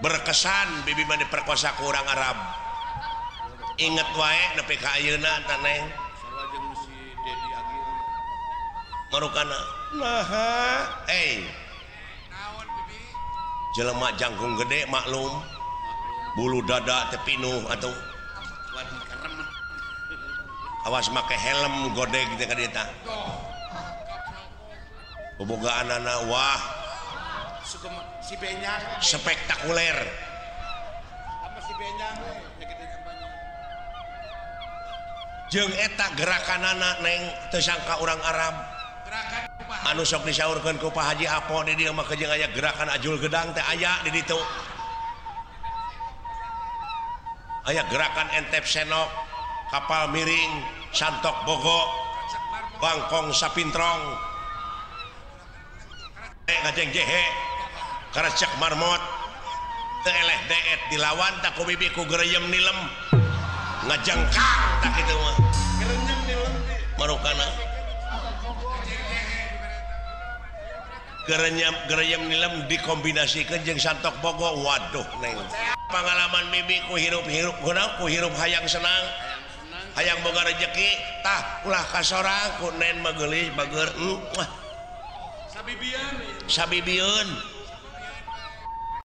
Berkesan bibi mah diperkosa ku urang Arab. Inget wae nepi ka ayeuna tah Neng. Sarua jeung si Dedi Agil. Marukana. Naha, eh. Naon bibi? Jelema jangkung gede maklum. Bulu dada teh pinuh atuh. Wadi keremet. Awas make helm godeg teh ka dieu tah. Bobogaanana wah. Si Benyang spektakuler. Sama si Benyang we gede banyak. Jeung eta gerakanana Neng teu sangka urang Arab. Gerakan anu sok disaurkeun ku Pak Haji Apo di dieu mah jeung aya gerakan ajul gedang teh aya di ditu. Aya gerakan entep senok, kapal miring, santok bogo, bangkong sapintrong, ngajeng jehe, karecek marmot, teu eleh deet dilawan tak ku bibi ku gereyem nilem, ngajengkang tak kitu mah. Gereyem nilem marukana. Gereyem nilem dikombinasikeun jeung santok bogo, waduh Neng. Pengalaman bibi ku hirup-hirup guna ku hirup hayang senang, hayang boga rejeki, tah ulah kasorang ku nen mah geulis bager. Wah. Sabibieun. Sabibieun.